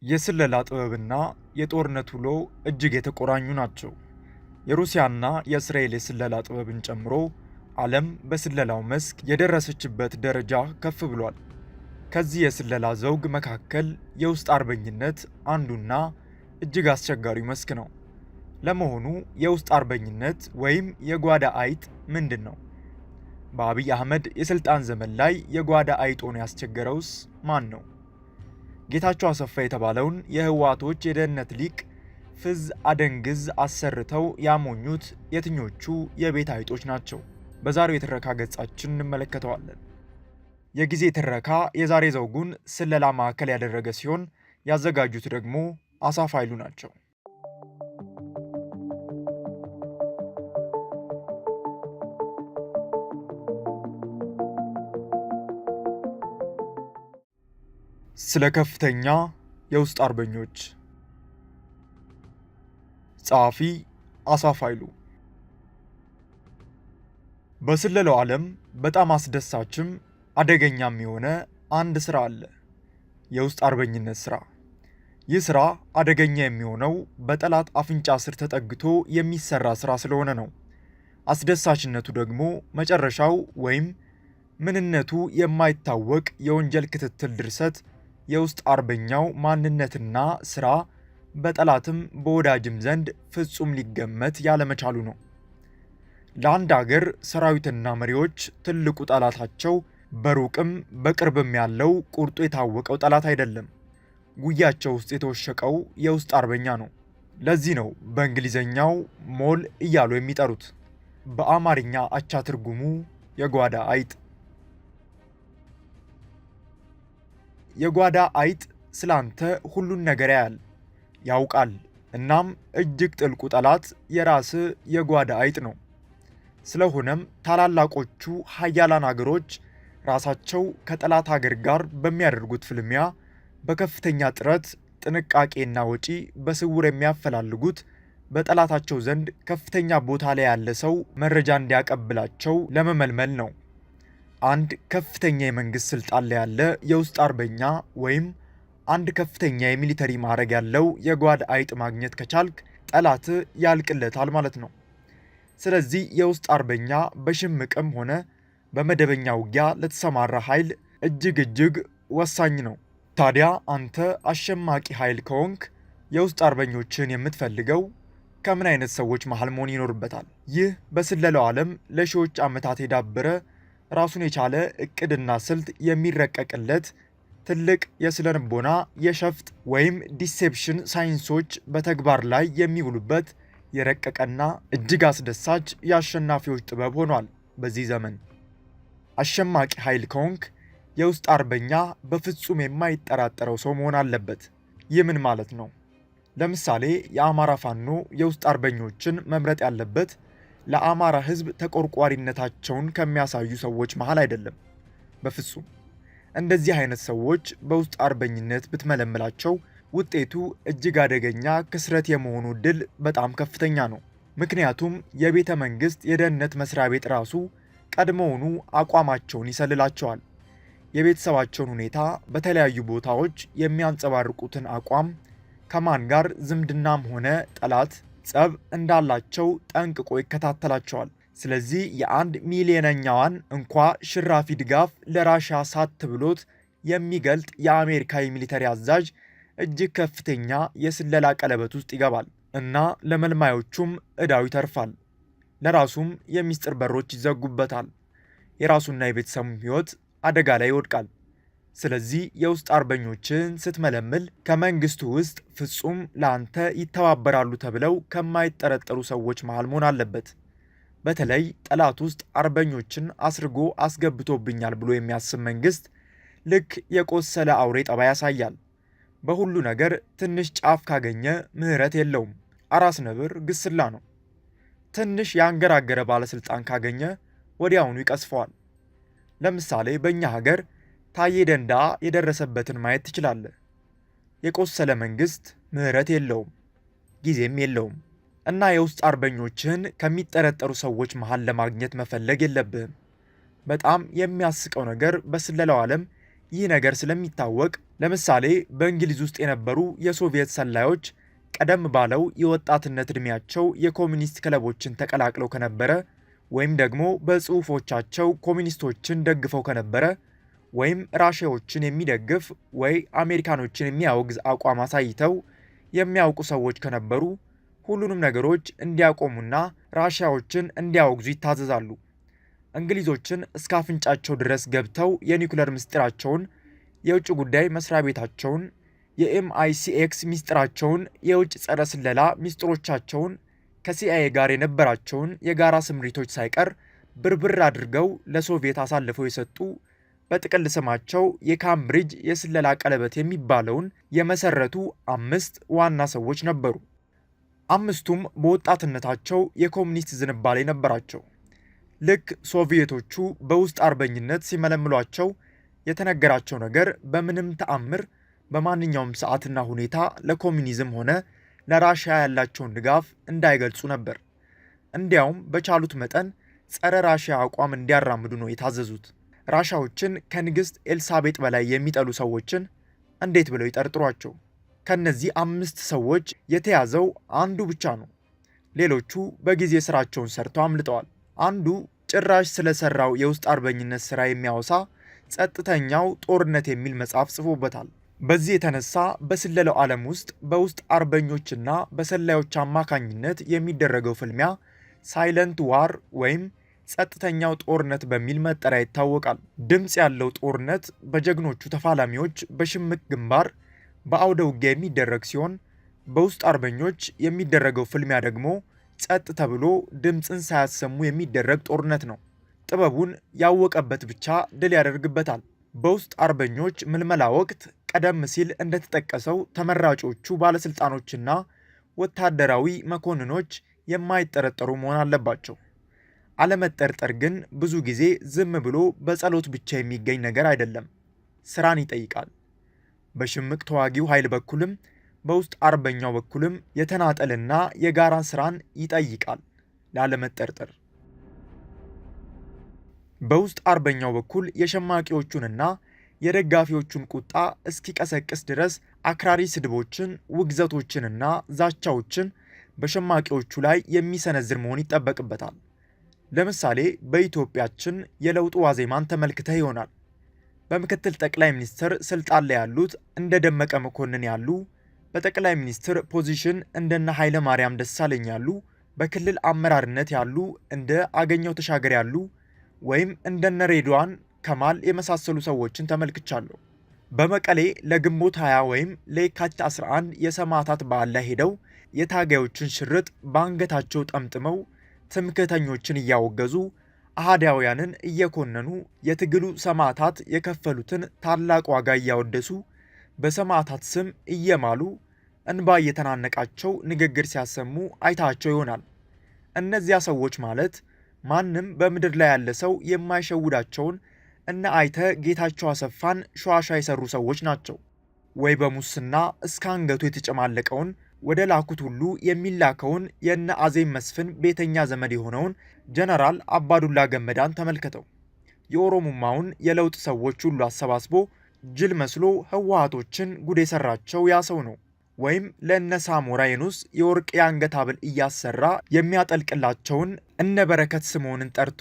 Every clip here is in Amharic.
የስለላ ጥበብና የጦርነት ውሎ እጅግ የተቆራኙ ናቸው። የሩሲያና የእስራኤል የስለላ ጥበብን ጨምሮ ዓለም በስለላው መስክ የደረሰችበት ደረጃ ከፍ ብሏል። ከዚህ የስለላ ዘውግ መካከል የውስጥ አርበኝነት አንዱና እጅግ አስቸጋሪው መስክ ነው። ለመሆኑ የውስጥ አርበኝነት ወይም የጓዳ አይጥ ምንድን ነው? በአብይ አህመድ የስልጣን ዘመን ላይ የጓዳ አይጥ ሆኖ ያስቸገረውስ ማን ነው? ጌታቸው አሰፋ የተባለውን የህወሓቶች የደህንነት ሊቅ ፍዝ አደንግዝ አሰርተው ያሞኙት የትኞቹ የቤት አይጦች ናቸው? በዛሬው የትረካ ገጻችን እንመለከተዋለን። የጊዜ ትረካ የዛሬ ዘውጉን ስለላ ማዕከል ያደረገ ሲሆን ያዘጋጁት ደግሞ አሳፍ ኃይሉ ናቸው። ስለ ከፍተኛ የውስጥ አርበኞች ጸሐፊ አሳፍ ኃይሉ። በስለላው ዓለም በጣም አስደሳችም አደገኛም የሆነ አንድ ስራ አለ፣ የውስጥ አርበኝነት ስራ። ይህ ስራ አደገኛ የሚሆነው በጠላት አፍንጫ ስር ተጠግቶ የሚሰራ ስራ ስለሆነ ነው። አስደሳችነቱ ደግሞ መጨረሻው ወይም ምንነቱ የማይታወቅ የወንጀል ክትትል ድርሰት የውስጥ አርበኛው ማንነትና ስራ በጠላትም በወዳጅም ዘንድ ፍጹም ሊገመት ያለመቻሉ ነው። ለአንድ አገር ሰራዊትና መሪዎች ትልቁ ጠላታቸው በሩቅም በቅርብም ያለው ቁርጡ የታወቀው ጠላት አይደለም፣ ጉያቸው ውስጥ የተወሸቀው የውስጥ አርበኛ ነው። ለዚህ ነው በእንግሊዘኛው mole እያሉ የሚጠሩት። በአማርኛ አቻ ትርጉሙ የጓዳ አይጥ። የጓዳ አይጥ ስላንተ ሁሉን ነገር ያያል፣ ያውቃል። እናም እጅግ ጥልቁ ጠላት የራስ የጓዳ አይጥ ነው። ስለሆነም ታላላቆቹ ሀያላን አገሮች ራሳቸው ከጠላት አገር ጋር በሚያደርጉት ፍልሚያ በከፍተኛ ጥረት ጥንቃቄና ወጪ በስውር የሚያፈላልጉት በጠላታቸው ዘንድ ከፍተኛ ቦታ ላይ ያለ ሰው መረጃ እንዲያቀብላቸው ለመመልመል ነው። አንድ ከፍተኛ የመንግስት ስልጣን ላይ ያለ የውስጥ አርበኛ ወይም አንድ ከፍተኛ የ military ማዕረግ ያለው የጓዳ አይጥ ማግኘት ከቻልክ ጠላት ያልቅለታል ማለት ነው። ስለዚህ የውስጥ አርበኛ በሽምቅም ሆነ በመደበኛ ውጊያ ለተሰማራ ኃይል እጅግ እጅግ ወሳኝ ነው። ታዲያ አንተ አሸማቂ ኃይል ከሆንክ የውስጥ አርበኞችን የምትፈልገው ከምን አይነት ሰዎች መሃል መሆን ይኖርበታል? ይህ በስለላው ዓለም ለሺዎች ዓመታት የዳበረ ራሱን የቻለ እቅድና ስልት የሚረቀቅለት ትልቅ የስነልቦና የሸፍጥ ወይም deception ሳይንሶች በተግባር ላይ የሚውሉበት የረቀቀና እጅግ አስደሳች የአሸናፊዎች ጥበብ ሆኗል። በዚህ ዘመን አሸማቂ ኃይል ከሆንክ የውስጥ አርበኛ በፍጹም የማይጠራጠረው ሰው መሆን አለበት። ይህ ምን ማለት ነው? ለምሳሌ የአማራ ፋኖ የውስጥ አርበኞችን መምረጥ ያለበት ለአማራ ሕዝብ ተቆርቋሪነታቸውን ከሚያሳዩ ሰዎች መሃል አይደለም። በፍጹም። እንደዚህ አይነት ሰዎች በውስጥ አርበኝነት ብትመለምላቸው ውጤቱ እጅግ አደገኛ ክስረት የመሆኑ ዕድል በጣም ከፍተኛ ነው። ምክንያቱም የቤተ መንግስት የደህንነት መስሪያ ቤት ራሱ ቀድሞውኑ አቋማቸውን ይሰልላቸዋል። የቤተሰባቸውን ሁኔታ፣ በተለያዩ ቦታዎች የሚያንጸባርቁትን አቋም፣ ከማን ጋር ዝምድናም ሆነ ጠላት ጸብ እንዳላቸው ጠንቅቆ ይከታተላቸዋል። ስለዚህ የአንድ ሚሊዮነኛዋን እንኳ ሽራፊ ድጋፍ ለራሻ ሳት ብሎት የሚገልጥ የአሜሪካ የ military አዛዥ እጅግ ከፍተኛ የስለላ ቀለበት ውስጥ ይገባል እና ለመልማዮቹም ዕዳው ይተርፋል። ለራሱም የሚስጥር በሮች ይዘጉበታል። የራሱና የቤተሰቡም ሕይወት አደጋ ላይ ይወድቃል። ስለዚህ የውስጥ አርበኞችን ስትመለምል ከመንግስቱ ውስጥ ፍጹም ለአንተ ይተባበራሉ ተብለው ከማይጠረጠሩ ሰዎች መሃል መሆን አለበት። በተለይ ጠላት ውስጥ አርበኞችን አስርጎ አስገብቶብኛል ብሎ የሚያስብ መንግስት ልክ የቆሰለ አውሬ ጠባይ ያሳያል። በሁሉ ነገር ትንሽ ጫፍ ካገኘ ምህረት የለውም። አራስ ነብር ግስላ ነው። ትንሽ ያንገራገረ ባለስልጣን ካገኘ ወዲያውኑ ይቀስፈዋል። ለምሳሌ በእኛ ሀገር ታዬ ደንዳ የደረሰበትን ማየት ትችላለህ። የቆሰለ መንግስት ምህረት የለውም፣ ጊዜም የለውም እና የውስጥ አርበኞችን ከሚጠረጠሩ ሰዎች መሃል ለማግኘት መፈለግ የለብህም። በጣም የሚያስቀው ነገር በስለላው ዓለም ይህ ነገር ስለሚታወቅ ለምሳሌ በእንግሊዝ ውስጥ የነበሩ የሶቪየት ሰላዮች ቀደም ባለው የወጣትነት ዕድሜያቸው የኮሚኒስት ክለቦችን ተቀላቅለው ከነበረ ወይም ደግሞ በጽሑፎቻቸው ኮሚኒስቶችን ደግፈው ከነበረ ወይም ራሽያዎችን የሚደግፍ ወይ አሜሪካኖችን የሚያወግዝ አቋም አሳይተው የሚያውቁ ሰዎች ከነበሩ ሁሉንም ነገሮች እንዲያቆሙና ራሽያዎችን እንዲያወግዙ ይታዘዛሉ። እንግሊዞችን እስከ አፍንጫቸው ድረስ ገብተው የኒውክለር ምስጢራቸውን፣ የውጭ ጉዳይ መስሪያ ቤታቸውን፣ የኤምአይሲኤክስ ምስጢራቸውን፣ የውጭ ጸረ ስለላ ምስጢሮቻቸውን፣ ከሲአይኤ ጋር የነበራቸውን የጋራ ስምሪቶች ሳይቀር ብርብር አድርገው ለሶቪየት አሳልፈው የሰጡ፣ በጥቅል ስማቸው የካምብሪጅ የስለላ ቀለበት የሚባለውን የመሰረቱ 5 ዋና ሰዎች ነበሩ። 5ቱም በወጣትነታቸው የኮሚኒስት ዝንባሌ ነበራቸው። ልክ ሶቪየቶቹ በውስጥ አርበኝነት ሲመለምሏቸው የተነገራቸው ነገር በምንም ተአምር በማንኛውም ሰዓትና ሁኔታ ለኮሚኒዝም ሆነ ለራሽያ ያላቸውን ድጋፍ እንዳይገልጹ ነበር። እንዲያውም በቻሉት መጠን ጸረ ራሽያ አቋም እንዲያራምዱ ነው የታዘዙት። ራሻዎችን ከንግሥት ኤልሳቤጥ በላይ የሚጠሉ ሰዎችን እንዴት ብለው ይጠርጥሯቸው? ከነዚህ 5 ሰዎች የተያዘው አንዱ ብቻ ነው። ሌሎቹ በጊዜ ስራቸውን ሰርተው አምልጠዋል። አንዱ ጭራሽ ስለሰራው የውስጥ አርበኝነት ስራ የሚያወሳ ጸጥተኛው ጦርነት የሚል መጽሐፍ ጽፎበታል። በዚህ የተነሳ በስለላው ዓለም ውስጥ በውስጥ አርበኞችና በሰላዮች አማካኝነት የሚደረገው ፍልሚያ silent war ወይም ጸጥተኛው ጦርነት በሚል መጠሪያ ይታወቃል። ድምጽ ያለው ጦርነት በጀግኖቹ ተፋላሚዎች በሽምቅ ግንባር በአውደ ውጊያ የሚደረግ ሲሆን፣ በውስጥ አርበኞች የሚደረገው ፍልሚያ ደግሞ ጸጥ ተብሎ ድምጽን ሳያሰሙ የሚደረግ ጦርነት ነው። ጥበቡን ያወቀበት ብቻ ድል ያደርግበታል። በውስጥ አርበኞች ምልመላ ወቅት ቀደም ሲል እንደተጠቀሰው ተመራጮቹ ባለስልጣኖችና ወታደራዊ መኮንኖች የማይጠረጠሩ መሆን አለባቸው። አለመጠርጠር ግን ብዙ ጊዜ ዝም ብሎ በጸሎት ብቻ የሚገኝ ነገር አይደለም፣ ስራን ይጠይቃል። በሽምቅ ተዋጊው ኃይል በኩልም በውስጥ አርበኛው በኩልም የተናጠልና የጋራ ስራን ይጠይቃል ላለመጠርጠር። በውስጥ አርበኛው በኩል የሸማቂዎቹንና የደጋፊዎቹን ቁጣ እስኪቀሰቅስ ድረስ አክራሪ ስድቦችን፣ ውግዘቶችንና ዛቻዎችን በሸማቂዎቹ ላይ የሚሰነዝር መሆን ይጠበቅበታል። ለምሳሌ በኢትዮጵያችን የለውጡ ዋዜማን ተመልክተህ ይሆናል። በምክትል ጠቅላይ ሚኒስትር ስልጣን ላይ ያሉት እንደ ደመቀ መኮንን ያሉ፣ በጠቅላይ ሚኒስትር position እንደነ ኃይለ ማርያም ደሳለኝ ያሉ፣ በክልል አመራርነት ያሉ እንደ አገኘው ተሻገር ያሉ ወይም እንደነ ሬድዋን ከማል የመሳሰሉ ሰዎችን ተመልክቻለሁ። በመቀሌ ለግንቦት 20 ወይም ለየካቲት 11 የሰማዕታት በዓል ላይ ሄደው የታጋዮችን ሽርጥ በአንገታቸው ጠምጥመው ትምክህተኞችን እያወገዙ አሃዳውያንን እየኮነኑ የትግሉ ሰማዕታት የከፈሉትን ታላቅ ዋጋ እያወደሱ በሰማዕታት ስም እየማሉ እንባ እየተናነቃቸው ንግግር ሲያሰሙ አይታቸው ይሆናል። እነዚያ ሰዎች ማለት ማንም በምድር ላይ ያለ ሰው የማይሸውዳቸውን እነ አይተ ጌታቸው አሰፋን ሸዋሻ የሰሩ ሰዎች ናቸው። ወይ በሙስና እስከ አንገቱ የተጨማለቀውን ወደ ላኩት ሁሉ የሚላከውን የነ አዜብ መስፍን ቤተኛ ዘመድ የሆነውን ጀነራል አባዱላ ገመዳን ተመልከተው። የኦሮሞማውን የለውጥ ሰዎች ሁሉ አሰባስቦ ጅል መስሎ ህወሓቶችን ጉድ የሰራቸው ያ ሰው ነው። ወይም ለእነ ሳሞራ የኑስ የወርቅ የአንገት ሐብል እያሰራ የሚያጠልቅላቸውን እነ በረከት ስምዖንን ጠርቶ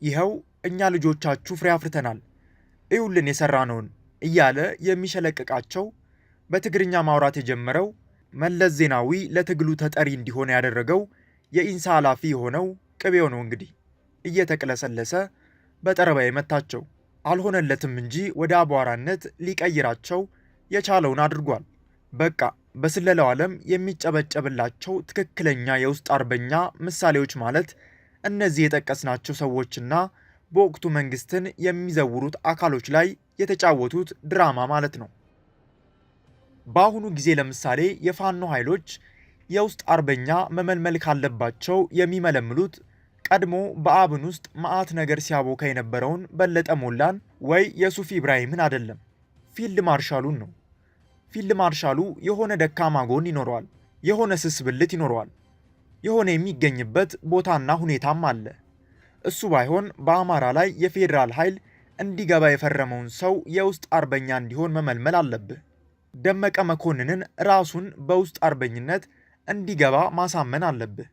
ይኸው እኛ ልጆቻችሁ ፍሬ አፍርተናል እዩልን የሰራነውን እያለ የሚሸለቅቃቸው፣ በትግርኛ ማውራት የጀመረው መለስ ዜናዊ ለትግሉ ተጠሪ እንዲሆን ያደረገው የኢንሳ ኃላፊ የሆነው ቅቤው ነው። እንግዲህ እየተቅለሰለሰ በጠረባ የመታቸው አልሆነለትም እንጂ ወደ አቧራነት ሊቀይራቸው የቻለውን አድርጓል። በቃ በስለላው ዓለም የሚጨበጨብላቸው ትክክለኛ የውስጥ አርበኛ ምሳሌዎች ማለት እነዚህ የጠቀስናቸው ሰዎችና በወቅቱ መንግስትን የሚዘውሩት አካሎች ላይ የተጫወቱት ድራማ ማለት ነው። በአሁኑ ጊዜ ለምሳሌ የፋኖ ኃይሎች የውስጥ አርበኛ መመልመል ካለባቸው የሚመለምሉት ቀድሞ በአብን ውስጥ መዓት ነገር ሲያቦካ የነበረውን በለጠ ሞላን ወይ የሱፍ ኢብራሂምን አይደለም፣ ፊልድ ማርሻሉን ነው። ፊልድ ማርሻሉ የሆነ ደካማ ጎን ይኖረዋል፣ የሆነ ስስ ብልት ይኖረዋል፣ የሆነ የሚገኝበት ቦታና ሁኔታም አለ። እሱ ባይሆን በአማራ ላይ የፌዴራል ኃይል እንዲገባ የፈረመውን ሰው የውስጥ አርበኛ እንዲሆን መመልመል አለብህ። ደመቀ መኮንንን ራሱን በውስጥ አርበኝነት እንዲገባ ማሳመን አለብህ።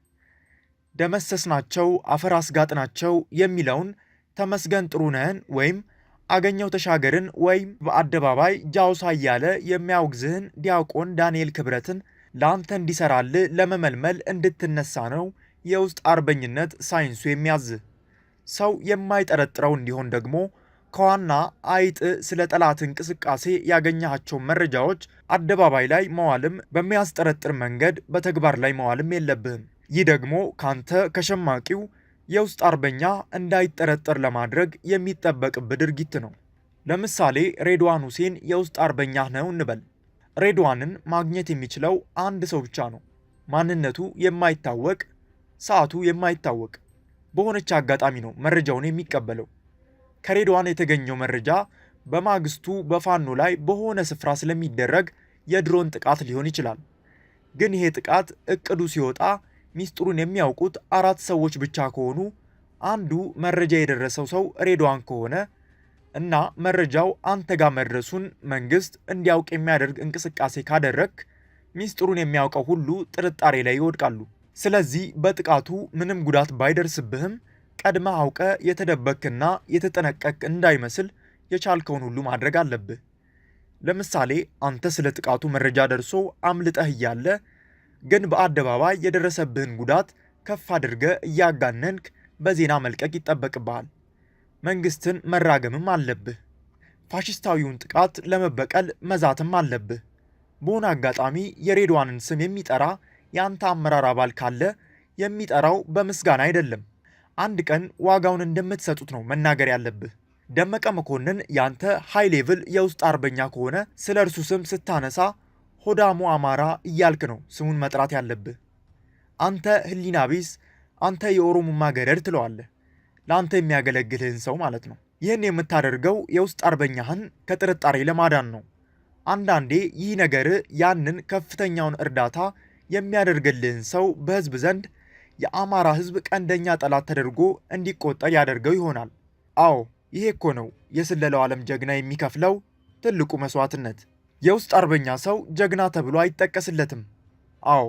ደመሰስናቸው፣ አፈር አስጋጥናቸው የሚለውን ተመስገን ጥሩነህን ወይም አገኘው ተሻገርን ወይም በአደባባይ ጃውሳ እያለ የሚያወግዝህን ዲያቆን ዳንኤል ክብረትን ለአንተ እንዲሰራልህ ለመመልመል እንድትነሳ ነው የውስጥ አርበኝነት ሳይንሱ የሚያዝህ። ሰው የማይጠረጥረው እንዲሆን ደግሞ ከዋና አይጥ ስለ ጠላት እንቅስቃሴ ያገኘሃቸውን መረጃዎች አደባባይ ላይ መዋልም በሚያስጠረጥር መንገድ በተግባር ላይ መዋልም የለብህም። ይህ ደግሞ ካንተ ከሸማቂው የውስጥ አርበኛ እንዳይጠረጠር ለማድረግ የሚጠበቅብህ ድርጊት ነው። ለምሳሌ ሬድዋን ሁሴን የውስጥ አርበኛ ነው እንበል። ሬድዋንን ማግኘት የሚችለው አንድ ሰው ብቻ ነው። ማንነቱ የማይታወቅ፣ ሰዓቱ የማይታወቅ፣ በሆነች አጋጣሚ ነው መረጃውን የሚቀበለው። ከሬድዋን የተገኘው መረጃ በማግስቱ በፋኖ ላይ በሆነ ስፍራ ስለሚደረግ የድሮን ጥቃት ሊሆን ይችላል። ግን ይሄ ጥቃት እቅዱ ሲወጣ ሚስጥሩን የሚያውቁት 4 ሰዎች ብቻ ከሆኑ፣ አንዱ መረጃ የደረሰው ሰው ሬድዋን ከሆነ እና መረጃው አንተ ጋር መድረሱን መንግስት እንዲያውቅ የሚያደርግ እንቅስቃሴ ካደረክ ሚስጥሩን የሚያውቀው ሁሉ ጥርጣሬ ላይ ይወድቃሉ። ስለዚህ በጥቃቱ ምንም ጉዳት ባይደርስብህም ቀድመህ አውቀ የተደበክና የተጠነቀቅ እንዳይመስል የቻልከውን ሁሉ ማድረግ አለብህ። ለምሳሌ አንተ ስለ ጥቃቱ መረጃ ደርሶ አምልጠህ እያለ ግን በአደባባይ የደረሰብህን ጉዳት ከፍ አድርገህ እያጋነንክ በዜና መልቀቅ ይጠበቅብሃል። መንግስትን መራገምም አለብህ። ፋሽስታዊውን ጥቃት ለመበቀል መዛትም አለብህ። በሆነ አጋጣሚ የሬድዋንን ስም የሚጠራ የአንተ አመራር አባል ካለ የሚጠራው በምስጋና አይደለም። አንድ ቀን ዋጋውን እንደምትሰጡት ነው መናገር ያለብህ። ደመቀ መኮንን ያንተ high level የውስጥ አርበኛ ከሆነ ስለ እርሱ ስም ስታነሳ ሆዳሙ አማራ እያልክ ነው ስሙን መጥራት ያለብህ። አንተ ህሊና ቢስ፣ አንተ የኦሮሞማ ገረድ ትለዋለህ። ለአንተ የሚያገለግልህን ሰው ማለት ነው። ይህን የምታደርገው የውስጥ አርበኛህን ከጥርጣሬ ለማዳን ነው። አንዳንዴ ይህ ነገር ያንን ከፍተኛውን እርዳታ የሚያደርግልህን ሰው በህዝብ ዘንድ የአማራ ህዝብ ቀንደኛ ጠላት ተደርጎ እንዲቆጠር ያደርገው ይሆናል። አዎ፣ ይሄ እኮ ነው የስለላው ዓለም ጀግና የሚከፍለው ትልቁ መስዋዕትነት። የውስጥ አርበኛ ሰው ጀግና ተብሎ አይጠቀስለትም። አዎ፣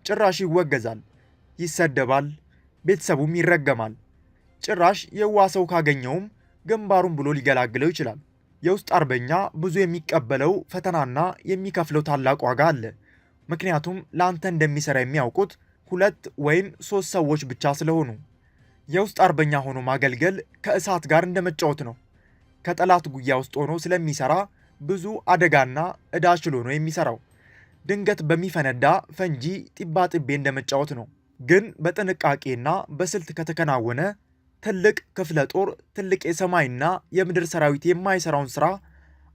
ጭራሽ ይወገዛል፣ ይሰደባል፣ ቤተሰቡም ይረገማል። ጭራሽ የዋ ሰው ካገኘውም ግንባሩን ብሎ ሊገላግለው ይችላል። የውስጥ አርበኛ ብዙ የሚቀበለው ፈተናና የሚከፍለው ታላቅ ዋጋ አለ። ምክንያቱም ለአንተ እንደሚሰራ የሚያውቁት 2 ወይም 3 ሰዎች ብቻ ስለሆኑ። የውስጥ አርበኛ ሆኖ ማገልገል ከእሳት ጋር እንደመጫወት ነው። ከጠላት ጉያ ውስጥ ሆኖ ስለሚሰራ ብዙ አደጋና ዕዳ ችሎ ነው የሚሰራው። ድንገት በሚፈነዳ ፈንጂ ጢባጢቤ እንደመጫወት ነው። ግን በጥንቃቄና በስልት ከተከናወነ ትልቅ ክፍለ ጦር፣ ትልቅ የሰማይና የምድር ሰራዊት የማይሰራውን ስራ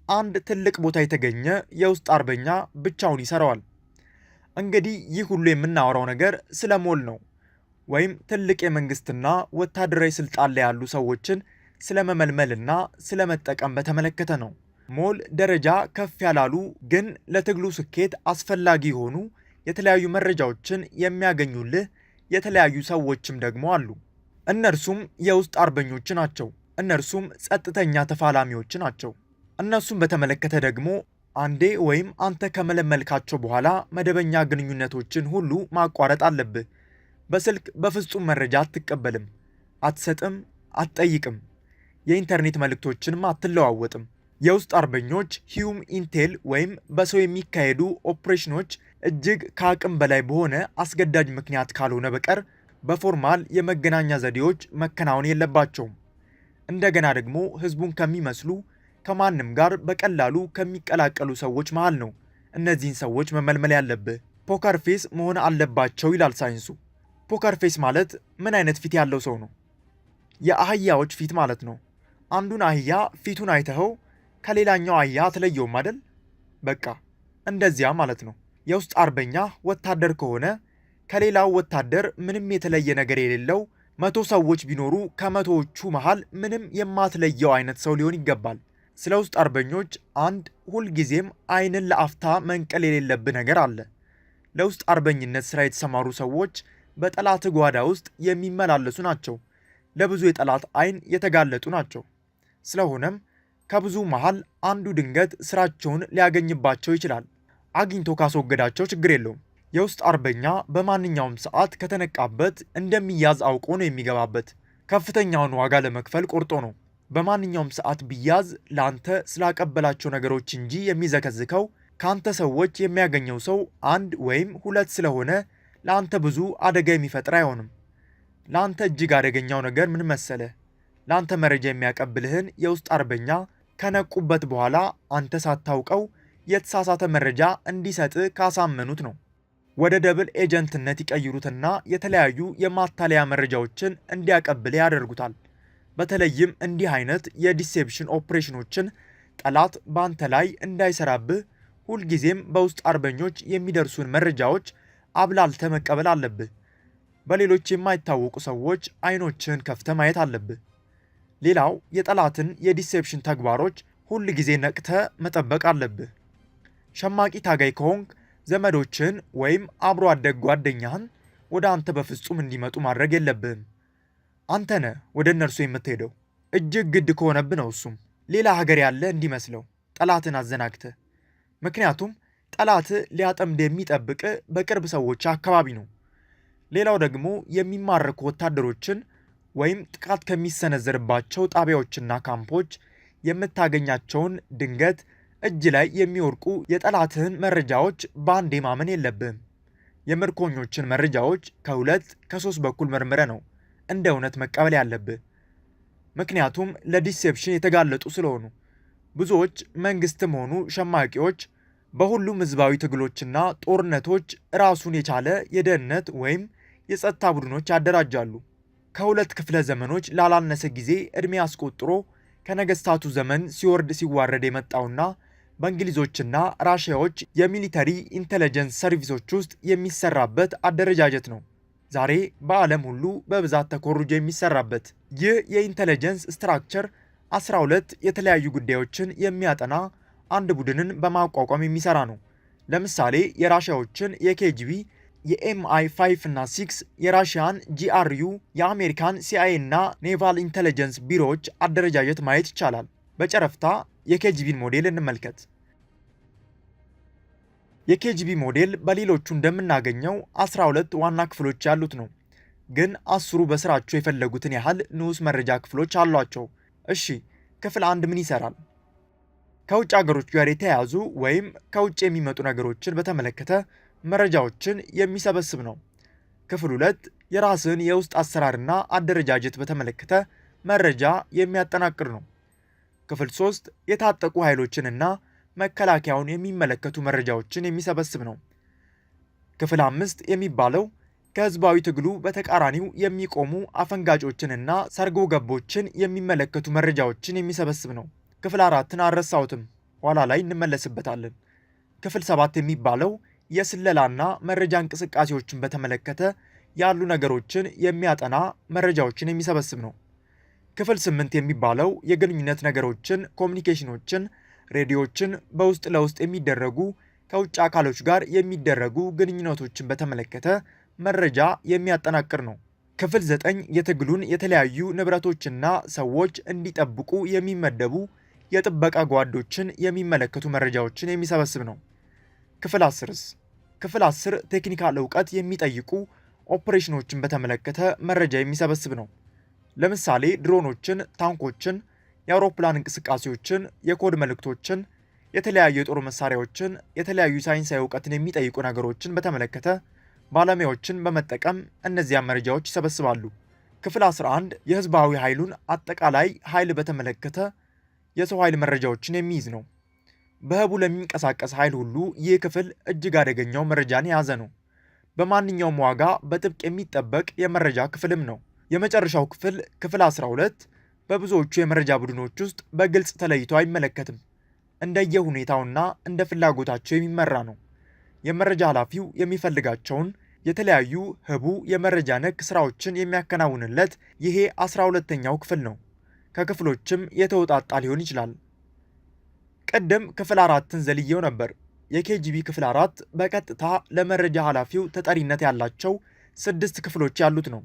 አንድ ትልቅ ቦታ የተገኘ የውስጥ አርበኛ ብቻውን ይሰራዋል። እንግዲህ ይህ ሁሉ የምናወራው ነገር ስለ ሞል ነው፣ ወይም ትልቅ የመንግስትና ወታደራዊ ስልጣን ላይ ያሉ ሰዎችን ስለመመልመልና ስለመጠቀም በተመለከተ ነው። ሞል ደረጃ ከፍ ያላሉ ግን ለትግሉ ስኬት አስፈላጊ የሆኑ የተለያዩ መረጃዎችን የሚያገኙልህ የተለያዩ ሰዎችም ደግሞ አሉ። እነርሱም የውስጥ አርበኞች ናቸው። እነርሱም ጸጥተኛ ተፋላሚዎች ናቸው። እነሱም በተመለከተ ደግሞ አንዴ ወይም አንተ ከመለመልካቸው በኋላ መደበኛ ግንኙነቶችን ሁሉ ማቋረጥ አለብህ። በስልክ በፍጹም መረጃ አትቀበልም፣ አትሰጥም፣ አትጠይቅም። የኢንተርኔት መልእክቶችንም አትለዋወጥም። የውስጥ አርበኞች HUMINT ወይም በሰው የሚካሄዱ ኦፕሬሽኖች እጅግ ከአቅም በላይ በሆነ አስገዳጅ ምክንያት ካልሆነ በቀር በ formal የመገናኛ ዘዴዎች መከናወን የለባቸውም። እንደገና ደግሞ ህዝቡን ከሚመስሉ ከማንም ጋር በቀላሉ ከሚቀላቀሉ ሰዎች መሃል ነው እነዚህን ሰዎች መመልመል ያለብህ። poker face መሆን አለባቸው ይላል ሳይንሱ። poker face ማለት ምን አይነት ፊት ያለው ሰው ነው? የአህያዎች ፊት ማለት ነው። አንዱን አህያ ፊቱን አይተኸው ከሌላኛው አህያ አትለየውም አይደል? በቃ እንደዚያ ማለት ነው። የውስጥ አርበኛ ወታደር ከሆነ ከሌላው ወታደር ምንም የተለየ ነገር የሌለው 100 ሰዎች ቢኖሩ ከመቶዎቹ መሃል ምንም የማትለየው አይነት ሰው ሊሆን ይገባል። ስለ ውስጥ አርበኞች አንድ ሁልጊዜም አይንን ለአፍታ መንቀል የሌለብህ ነገር አለ። ለውስጥ አርበኝነት ስራ የተሰማሩ ሰዎች በጠላት ጓዳ ውስጥ የሚመላለሱ ናቸው። ለብዙ የጠላት አይን የተጋለጡ ናቸው። ስለሆነም ከብዙ መሃል አንዱ ድንገት ስራቸውን ሊያገኝባቸው ይችላል። አግኝቶ ካስወገዳቸው ችግር የለውም። የውስጥ አርበኛ በማንኛውም ሰዓት ከተነቃበት እንደሚያዝ አውቆ ነው የሚገባበት። ከፍተኛውን ዋጋ ለመክፈል ቆርጦ ነው። በማንኛውም ሰዓት ቢያዝ ለአንተ ስላቀበላቸው ነገሮች እንጂ የሚዘከዝከው ከአንተ ሰዎች የሚያገኘው ሰው አንድ ወይም ሁለት ስለሆነ ለአንተ ብዙ አደጋ የሚፈጥር አይሆንም። ለአንተ እጅግ አደገኛው ነገር ምን መሰለ? ለአንተ መረጃ የሚያቀብልህን የውስጥ አርበኛ ከነቁበት በኋላ አንተ ሳታውቀው የተሳሳተ መረጃ እንዲሰጥ ካሳመኑት ነው። ወደ double agent ነት ይቀይሩትና የተለያዩ የማታለያ መረጃዎችን እንዲያቀብል ያደርጉታል። በተለይም እንዲህ አይነት የ deception operation ኖችን ጠላት በአንተ ላይ እንዳይሰራብህ ሁልጊዜም በውስጥ አርበኞች የሚደርሱን መረጃዎች አብላልተህ መቀበል አለብህ። በሌሎች የማይታወቁ ሰዎች አይኖችህን ከፍተህ ማየት አለብህ። ሌላው የጠላትን የ deception ተግባሮች ሁል ጊዜ ነቅተህ መጠበቅ አለብህ። ሸማቂ ታጋይ ከሆንክ ዘመዶችህን ወይም አብሮ አደግ ጓደኛህን ወደ አንተ በፍጹም እንዲመጡ ማድረግ የለብህም። አንተ ነህ ወደ እነርሱ የምትሄደው። እጅግ ግድ ከሆነብህ ነው። እሱም ሌላ ሀገር ያለ እንዲመስለው ጠላትን አዘናግተህ። ምክንያቱም ጠላት ሊያጠምድ የሚጠብቅ በቅርብ ሰዎች አካባቢ ነው። ሌላው ደግሞ የሚማረኩ ወታደሮችን ወይም ጥቃት ከሚሰነዘርባቸው ጣቢያዎችና ካምፖች የምታገኛቸውን ድንገት እጅ ላይ የሚወድቁ የጠላትህን መረጃዎች በአንዴ ማመን የለብህም። የምርኮኞችን መረጃዎች ከሁለት ከሶስት በኩል መርምረህ ነው እንደ እውነት መቀበል ያለብህ። ምክንያቱም ለ deception የተጋለጡ ስለሆኑ። ብዙዎች መንግስትም ሆኑ ሸማቂዎች በሁሉም ህዝባዊ ትግሎችና ጦርነቶች ራሱን የቻለ የደህንነት ወይም የጸጥታ ቡድኖች ያደራጃሉ። ከሁለት ክፍለ ዘመኖች ላላነሰ ጊዜ ዕድሜ አስቆጥሮ ከነገስታቱ ዘመን ሲወርድ ሲዋረድ የመጣውና በእንግሊዞችና ራሽያዎች የ military intelligence service ኦች ውስጥ የሚሰራበት አደረጃጀት ነው። ዛሬ በዓለም ሁሉ በብዛት ተኮርጆ የሚሰራበት ይህ የ intelligence structure 12 የተለያዩ ጉዳዮችን የሚያጠና አንድ ቡድንን በማቋቋም የሚሰራ ነው። ለምሳሌ የራሽያዎችን የኬጂቢ፣ የኤምአይ 5 እና 6፣ የራሽያን ጂአርዩ፣ የአሜሪካን ሲአይኤ እና naval intelligence ቢሮዎች አደረጃጀት ማየት ይቻላል። በጨረፍታ የኬጂቢን ሞዴል እንመልከት። የኬጂቢ ሞዴል በሌሎቹ እንደምናገኘው 12 ዋና ክፍሎች ያሉት ነው። ግን 10ሩ በስራቸው የፈለጉትን ያህል ንዑስ መረጃ ክፍሎች አሏቸው። እሺ፣ ክፍል አንድ ምን ይሰራል? ከውጭ ሀገሮች ጋር የተያያዙ ወይም ከውጭ የሚመጡ ነገሮችን በተመለከተ መረጃዎችን የሚሰበስብ ነው። ክፍል ሁለት የራስን የውስጥ አሰራርና አደረጃጀት በተመለከተ መረጃ የሚያጠናቅር ነው። ክፍል ሶስት የታጠቁ ኃይሎችንና መከላከያውን የሚመለከቱ መረጃዎችን የሚሰበስብ ነው። ክፍል አምስት የሚባለው ከህዝባዊ ትግሉ በተቃራኒው የሚቆሙ አፈንጋጮችንና ሰርጎ ገቦችን የሚመለከቱ መረጃዎችን የሚሰበስብ ነው። ክፍል አራትን አልረሳሁትም፣ ኋላ ላይ እንመለስበታለን። ክፍል ሰባት የሚባለው የስለላና መረጃ እንቅስቃሴዎችን በተመለከተ ያሉ ነገሮችን የሚያጠና መረጃዎችን የሚሰበስብ ነው። ክፍል ስምንት የሚባለው የግንኙነት ነገሮችን፣ communication ኖችን፣ ሬዲዮችን፣ በውስጥ ለውስጥ የሚደረጉ ከውጭ አካሎች ጋር የሚደረጉ ግንኙነቶችን በተመለከተ መረጃ የሚያጠናቅር ነው። ክፍል ዘጠኝ የትግሉን የተለያዩ ንብረቶችና ሰዎች እንዲጠብቁ የሚመደቡ የጥበቃ ጓዶችን የሚመለከቱ መረጃዎችን የሚሰበስብ ነው። ክፍል 10ስ? ክፍል 10 technical እውቀት የሚጠይቁ ኦፕሬሽኖችን በተመለከተ መረጃ የሚሰበስብ ነው። ለምሳሌ ድሮኖችን፣ ታንኮችን፣ የአውሮፕላን እንቅስቃሴዎችን፣ የኮድ መልእክቶችን፣ የተለያዩ የጦር መሳሪያዎችን፣ የተለያዩ ሳይንሳዊ እውቀትን የሚጠይቁ ነገሮችን በተመለከተ ባለሙያዎችን በመጠቀም እነዚያን መረጃዎች ይሰበስባሉ። ክፍል 11 የህዝባዊ ኃይሉን አጠቃላይ ኃይል በተመለከተ የሰው ኃይል መረጃዎችን የሚይዝ ነው። በህቡዕ ለሚንቀሳቀስ ኃይል ሁሉ ይህ ክፍል እጅግ አደገኛው መረጃን የያዘ ነው። በማንኛውም ዋጋ በጥብቅ የሚጠበቅ የመረጃ ክፍልም ነው። የመጨረሻው ክፍል ክፍል 12 በብዙዎቹ የመረጃ ቡድኖች ውስጥ በግልጽ ተለይቶ አይመለከትም። እንደየ ሁኔታውና እንደ ፍላጎታቸው የሚመራ ነው። የመረጃ ኃላፊው የሚፈልጋቸውን የተለያዩ ህቡዕ የመረጃ ነክ ስራዎችን የሚያከናውንለት ይሄ 12ኛው ክፍል ነው። ከክፍሎችም የተውጣጣ ሊሆን ይችላል። ቅድም ክፍል አራትን ዘልየው ነበር። የኬጂቢ ክፍል አራት በቀጥታ ለመረጃ ኃላፊው ተጠሪነት ያላቸው 6 ክፍሎች ያሉት ነው።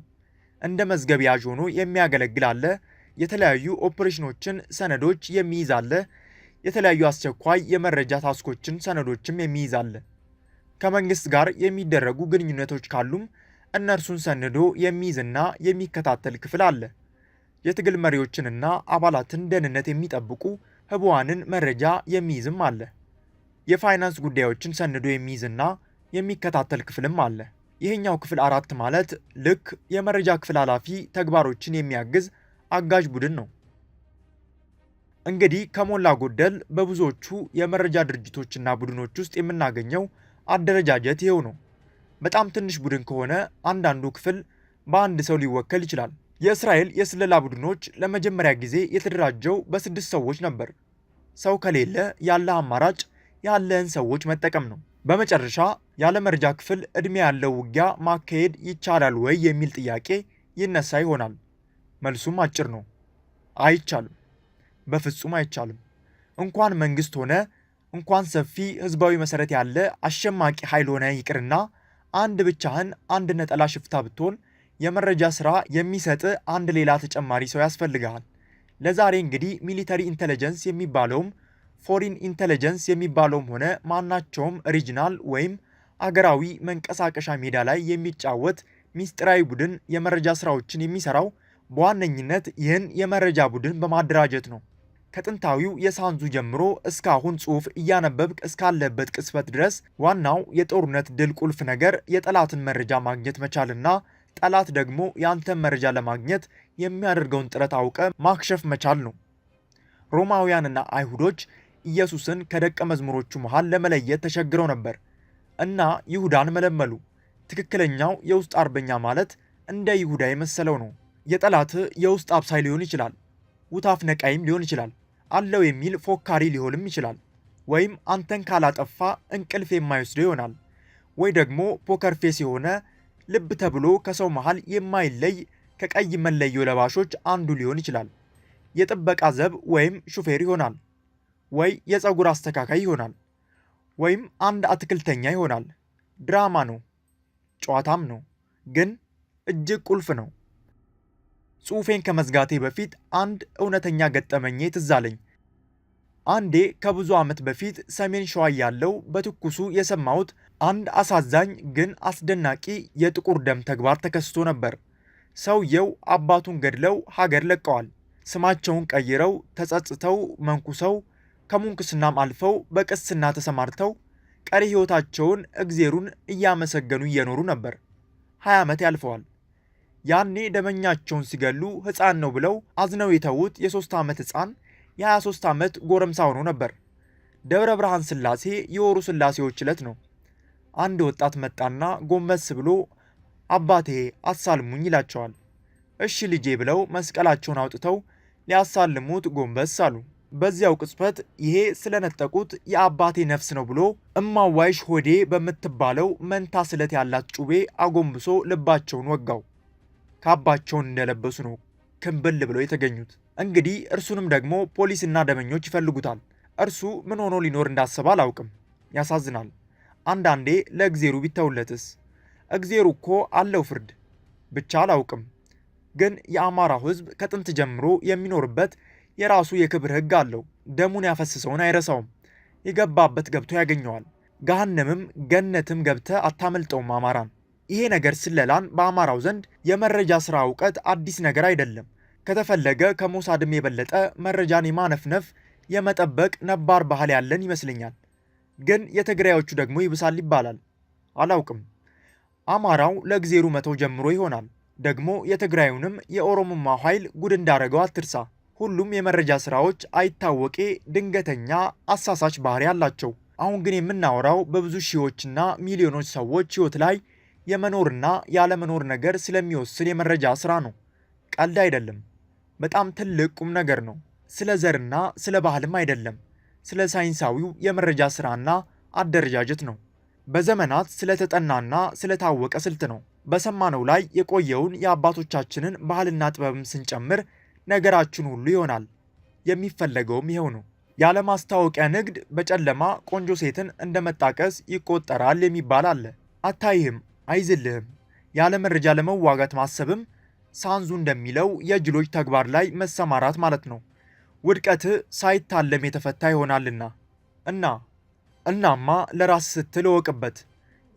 እንደ መዝገብ ያዥ ሆኖ የሚያገለግል አለ። የተለያዩ ኦፕሬሽኖችን ሰነዶች የሚይዝ አለ። የተለያዩ አስቸኳይ የመረጃ task ኦችን ሰነዶችም የሚይዝ አለ። ከመንግስት ጋር የሚደረጉ ግንኙነቶች ካሉም እነርሱን ሰንዶ የሚይዝና የሚከታተል ክፍል አለ። የትግል መሪዎችንና አባላትን ደህንነት የሚጠብቁ ህቡዓንን መረጃ የሚይዝም አለ። የፋይናንስ ጉዳዮችን ሰንዶ የሚይዝና የሚከታተል ክፍልም አለ። ይህኛው ክፍል 4 ማለት ልክ የመረጃ ክፍል ኃላፊ ተግባሮችን የሚያግዝ አጋዥ ቡድን ነው። እንግዲህ ከሞላ ጎደል በብዙዎቹ የመረጃ ድርጅቶችና ቡድኖች ውስጥ የምናገኘው አደረጃጀት ይኸው ነው። በጣም ትንሽ ቡድን ከሆነ አንዳንዱ ክፍል በአንድ ሰው ሊወከል ይችላል። የእስራኤል የስለላ ቡድኖች ለመጀመሪያ ጊዜ የተደራጀው በ6 ሰዎች ነበር። ሰው ከሌለ ያለ አማራጭ ያለህን ሰዎች መጠቀም ነው። በመጨረሻ ያለ መረጃ ክፍል እድሜ ያለው ውጊያ ማካሄድ ይቻላል ወይ የሚል ጥያቄ ይነሳ ይሆናል። መልሱም አጭር ነው። አይቻልም። በፍጹም አይቻልም። እንኳን መንግስት ሆነ እንኳን ሰፊ ህዝባዊ መሰረት ያለ አሸማቂ ኃይል ሆነ ይቅርና አንድ ብቻህን አንድ ነጠላ ሽፍታ ብትሆን የመረጃ ስራ የሚሰጥ አንድ ሌላ ተጨማሪ ሰው ያስፈልግሃል። ለዛሬ እንግዲህ military intelligence የሚባለውም foreign intelligence የሚባለውም ሆነ ማናቸውም regional ወይም አገራዊ መንቀሳቀሻ ሜዳ ላይ የሚጫወት ሚስጥራዊ ቡድን የመረጃ ስራዎችን የሚሰራው በዋነኝነት ይህን የመረጃ ቡድን በማደራጀት ነው። ከጥንታዊው የሳንዙ ጀምሮ እስካሁን ጽሑፍ እያነበብክ እስካለበት ቅጽበት ድረስ ዋናው የጦርነት ድል ቁልፍ ነገር የጠላትን መረጃ ማግኘት መቻልና ጠላት ደግሞ ያንተን መረጃ ለማግኘት የሚያደርገውን ጥረት አውቀ ማክሸፍ መቻል ነው። ሮማውያንና አይሁዶች ኢየሱስን ከደቀ መዝሙሮቹ መሃል ለመለየት ተቸግረው ነበር እና ይሁዳን መለመሉ። ትክክለኛው የውስጥ አርበኛ ማለት እንደ ይሁዳ የመሰለው ነው። የጠላት የውስጥ አብሳይ ሊሆን ይችላል፣ ውታፍ ነቃይም ሊሆን ይችላል፣ አለው የሚል ፎካሪ ሊሆንም ይችላል። ወይም አንተን ካላጠፋ እንቅልፍ የማይወስደው ይሆናል። ወይ ደግሞ poker face የሆነ ልብ ተብሎ ከሰው መሃል የማይለይ ከቀይ መለዮ ለባሾች አንዱ ሊሆን ይችላል። የጥበቃ ዘብ ወይም ሹፌር ይሆናል። ወይ የፀጉር አስተካካይ ይሆናል። ወይም አንድ አትክልተኛ ይሆናል። ድራማ ነው፣ ጨዋታም ነው፣ ግን እጅግ ቁልፍ ነው። ጽሑፌን ከመዝጋቴ በፊት አንድ እውነተኛ ገጠመኜ ትዝ አለኝ። አንዴ ከብዙ ዓመት በፊት ሰሜን ሸዋ ያለው በትኩሱ የሰማሁት አንድ አሳዛኝ ግን አስደናቂ የጥቁር ደም ተግባር ተከስቶ ነበር። ሰውየው አባቱን ገድለው ሀገር ለቀዋል። ስማቸውን ቀይረው ተጸጽተው መንኩሰው ከሙንክስናም አልፈው በቅስና ተሰማርተው ቀሪ ሕይወታቸውን እግዜሩን እያመሰገኑ እየኖሩ ነበር። 20 ዓመት ያልፈዋል። ያኔ ደመኛቸውን ሲገሉ ሕፃን ነው ብለው አዝነው የተዉት የ3 ዓመት ሕፃን የ23 ዓመት ጎረምሳ ሆኖ ነበር። ደብረ ብርሃን ስላሴ የወሩ ስላሴዎች ዕለት ነው። አንድ ወጣት መጣና ጎንበስ ብሎ አባቴ አሳልሙኝ ይላቸዋል። እሺ ልጄ ብለው መስቀላቸውን አውጥተው ሊያሳልሙት ጎንበስ አሉ። በዚያው ቅጽበት ይሄ ስለነጠቁት የአባቴ ነፍስ ነው ብሎ እማዋይሽ ሆዴ በምትባለው መንታ ስለት ያላት ጩቤ አጎንብሶ ልባቸውን ወጋው። ካባቸውን እንደለበሱ ነው ክንብል ብለው የተገኙት። እንግዲህ እርሱንም ደግሞ ፖሊስና ደመኞች ይፈልጉታል። እርሱ ምን ሆኖ ሊኖር እንዳሰበ አላውቅም። ያሳዝናል። አንዳንዴ ለእግዜሩ ቢተውለትስ? እግዜሩ እኮ አለው ፍርድ። ብቻ አላውቅም። ግን የአማራው ሕዝብ ከጥንት ጀምሮ የሚኖርበት የራሱ የክብር ሕግ አለው። ደሙን ያፈሰሰውን አይረሳውም። የገባበት ገብቶ ያገኘዋል። ገሃነምም ገነትም ገብተ አታመልጠውም አማራን። ይሄ ነገር ስለላን በአማራው ዘንድ የመረጃ ስራ እውቀት አዲስ ነገር አይደለም። ከተፈለገ ከሞሳድም የበለጠ መረጃን የማነፍነፍ የመጠበቅ ነባር ባህል ያለን ይመስለኛል። ግን የትግራዮቹ ደግሞ ይብሳል ይባላል። አላውቅም። አማራው ለእግዜሩ መተው ጀምሮ ይሆናል። ደግሞ የትግራዩንም የኦሮሞማ ኃይል ጉድ እንዳረገው አትርሳ። ሁሉም የመረጃ ስራዎች አይታወቄ፣ ድንገተኛ፣ አሳሳች ባህሪ አላቸው። አሁን ግን የምናወራው በብዙ ሺዎችና ሚሊዮኖች ሰዎች ሕይወት ላይ የመኖርና ያለመኖር ነገር ስለሚወስን የመረጃ ስራ ነው። ቀልድ አይደለም። በጣም ትልቅ ቁም ነገር ነው። ስለ ዘርና ስለ ባህልም አይደለም። ስለ ሳይንሳዊው የመረጃ ስራና አደረጃጀት ነው። በዘመናት ስለተጠናና ስለታወቀ ስልት ነው። በሰማነው ላይ የቆየውን የአባቶቻችንን ባህልና ጥበብም ስንጨምር ነገራችን ሁሉ ይሆናል። የሚፈለገውም ይኸው ነው። ያለ ማስታወቂያ ንግድ በጨለማ ቆንጆ ሴትን እንደ መጣቀስ ይቆጠራል የሚባል አለ። አታይህም፣ አይዝልህም። ያለ መረጃ ለመዋጋት ማሰብም ሳንዙ እንደሚለው የጅሎች ተግባር ላይ መሰማራት ማለት ነው። ውድቀትህ ሳይታለም የተፈታ ይሆናልና። እናማ ለራስ ስትል እወቅበት፣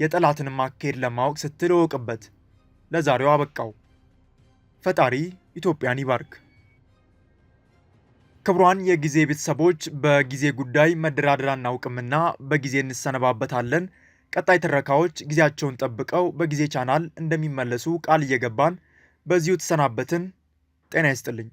የጠላትንም አካሄድ ለማወቅ ስትል እወቅበት። ለዛሬው አበቃው። ፈጣሪ ኢትዮጵያን ይባርክ። ክቡራን የጊዜ ቤተሰቦች፣ በጊዜ ጉዳይ መደራደር አናውቅምና በጊዜ እንሰነባበታለን። ቀጣይ ትረካዎች ጊዜያቸውን ጠብቀው በጊዜ ቻናል እንደሚመለሱ ቃል እየገባን በዚሁ ተሰናበትን። ጤና ይስጥልኝ።